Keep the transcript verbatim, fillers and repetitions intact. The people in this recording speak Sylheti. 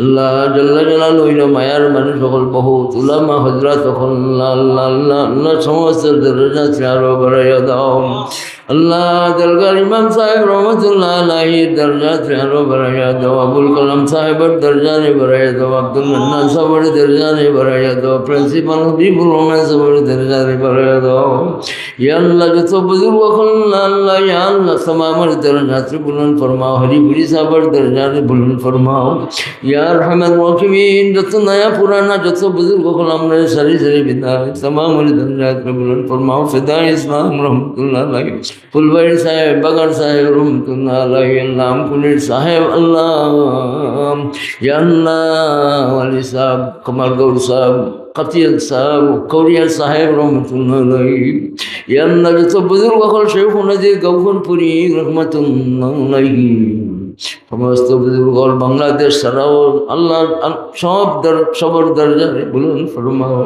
আল্লাহ জাল্লা জালালু অইলো মায়ার মানুষ অকল বহুত, উলামা হযরত অকল, আল্লাহ, আল্লাহ, আল্লাহ, আল্লাহ, সমস্ত দরজা তুমি আরো বাড়াইয়া দাও। আল্লাহ, দেলগার ইমাম সাহেব রহমতুল্লাহ আলাইহির দরজা তুমি আরো বাড়াইয়া দাও, আবুল কালাম সাহেবর দরজা রে বাড়াইয়া দাও, আব্দুল মান্নান সাহেবর দরজা রে বাড়াইয়া দাও, প্রিন্সিপাল হাবিবুর রহমান সাহেবর দরজা রে বাড়াইয়া দাও। ইয়া আল্লাহ, যত বুজুর্গ অকল, আল্লাহ, ইয়া আল্লাহ, তামামর দরজাত বুলন্দ ফরমাও, হরিপুরি সাহেবর দরজাত বুলন্দ ফরমাও। ইয়া আরহামার রাহিমিন, যত নয়া পুরানা, যত বুজুর্গ অকল আমরারে সারি সারি বিদায়, তামামর দরজাত বুলন্দ ফরমাও। ফিদা ইসলাম রহমতুল্লাহ আলাইহি, ফুলবাড়ি সাহেব, বাগান সাহেব রহমতুল্লাহ আলাইহি, আল্লাহ, আমকুনির সাহেব, আল্লাহ, ইয়া আল্লাহ, ওয়ালি সাহেব, কামালগৌর সাহেব, কাতিয়াল সাহেব, কৌরিয়াল সাহেব রহমতুল্লাহ আলাইহি। ইয়া আল্লাহ, যত বুজুর্গ অকল শেখ নাজির গফুরপুরি রহমতুল্লাহ আলাইহি। সমস্ত বুজুর্গ অকল বাংলাদেশ ছাড়াও আল্লাহ, আল-, সব দর-, সবর দরজারে বুলন্দ ফরমাও।